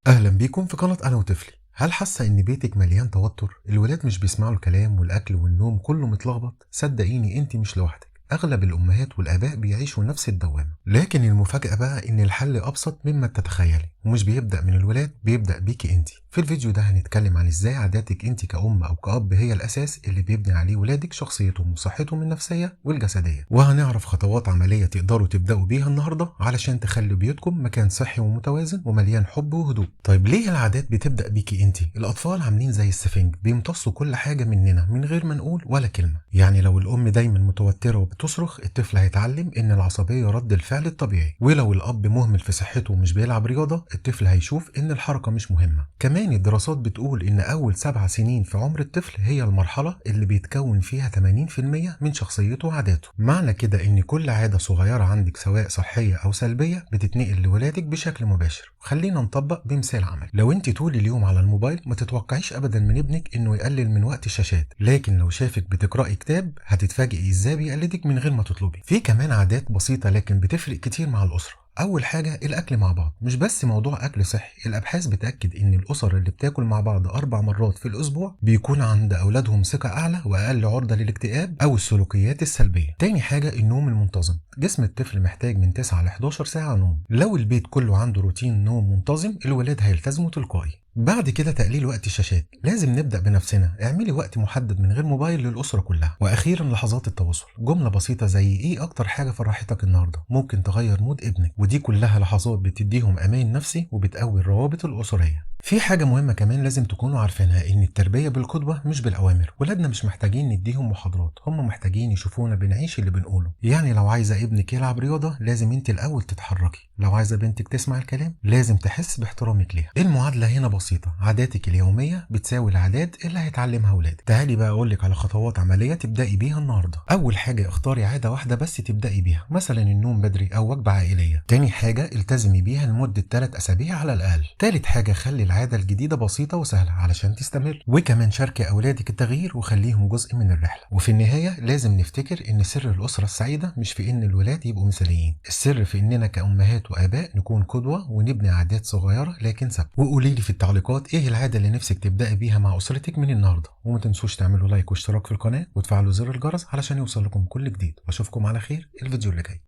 أهلا بيكم في قناة أنا وطفلي. هل حاسة إن بيتك مليان توتر؟ الولاد مش بيسمعوا الكلام والأكل والنوم كله متلخبط؟ صدقيني أنت مش لوحدك، أغلب الأمهات والآباء بيعيشوا نفس الدوامة. لكن المفاجأة بقى إن الحل أبسط مما تتخيلي، ومش بيبدأ من الولاد، بيبدأ بيكي أنت. في الفيديو ده هنتكلم عن إزاي عاداتك أنت كأم أو كأب هي الأساس اللي بيبني عليه ولادك شخصيتهم وصحتهم النفسية والجسدية، وهنعرف خطوات عملية تقدروا تبدأوا بيها النهاردة علشان تخلوا بيوتكم مكان صحي ومتوازن ومليان حب وهدوء. طيب ليه العادات بتبدأ بيكي أنت؟ الأطفال عاملين زي السفنج، بيمتصوا كل حاجة مننا من غير ما نقول ولا كلمة. يعني لو الأم دايما متوترة وبتصرخ، الطفل هيتعلم إن العصبية رد الفعل الطبيعي، ولو الأب مهمل في صحته ومش بيلعب رياضة، الطفل هيشوف إن الحركة مش مهمة. كمان الدراسات بتقول إن أول 7 سنين في عمر الطفل هي المرحلة اللي بيتكون فيها 80% من شخصيته وعاداته. معنى كده إن كل عادة صغيرة عندك سواء صحية أو سلبية بتتنقل لولادك بشكل مباشر. خلينا نطبق بمثال عملي. لو أنت طول اليوم على الموبايل، ما تتوقعيش أبدا من ابنك إنه يقلل من وقت الشاشات، لكن لو شافك بتقرأي كتاب هتتفاجئي إزاي بيقلدك من غير ما تطلبي. في كمان عادات بسيطة لكن بتفرق كتير مع الأسرة. أول حاجة الأكل مع بعض، مش بس موضوع أكل صحي، الأبحاث بتأكد إن الأسر اللي بتاكل مع بعض 4 مرات في الأسبوع بيكون عند أولادهم ثقة أعلى وأقل عرضة للاكتئاب أو السلوكيات السلبية. تاني حاجة النوم المنتظم، جسم الطفل محتاج من 9 ل 11 ساعة نوم، لو البيت كله عنده روتين نوم منتظم الولاد هيلتزموا تلقائي. بعد كده تقليل وقت الشاشات، لازم نبدأ بنفسنا، اعملي وقت محدد من غير موبايل للأسرة كلها. وأخيرا لحظات التواصل، جملة بسيطة زي إيه أكتر حاجة فرحتك النهاردة ممكن تغير mood ابنك، ودي كلها لحظات بتديهم أمان نفسي وبتقوي الروابط الأسرية. في حاجة مهمة كمان لازم تكونوا عارفينها، إن التربية بالقدوة مش بالأوامر. ولادنا مش محتاجين نديهم محاضرات، هم محتاجين يشوفونا بنعيش اللي بنقوله. يعني لو عايزة ابنك يلعب رياضة لازم انت الأول تتحركي، لو عايزة بنتك تسمع الكلام لازم تحس باحترامك ليها. المعادلة هنا بسيطة، عاداتك اليومية بتساوي العادات اللي هيتعلمها ولادك. تعالي بقى أقولك على خطوات عملية تبدأي بيها النهاردة. أول حاجة اختاري عادة واحدة بس تبدأي بيها، مثلا النوم بدري أو وجبة عائلية. تاني حاجة التزمي بيها لمدة 3 أسابيع على الأقل. تالت حاجة خلي العادة الجديدة بسيطة وسهلة علشان تستمر، وكمان شاركي أولادك التغيير وخليهم جزء من الرحلة. وفي النهاية لازم نفتكر إن سر الأسرة السعيدة مش في إن الولاد يبقوا مثاليين، السر في إننا كأمهات وآباء نكون قدوة ونبني عادات صغيرة لكن ثابتة. وقولي لي في التعليقات إيه العادة اللي نفسك تبدأي بيها مع أسرتك من النهاردة، وما تنسوش تعملوا لايك واشتراك في القناة وتفعلوا زر الجرس علشان يوصل لكم كل جديد، وأشوفكم على خير الفيديو اللي جاي.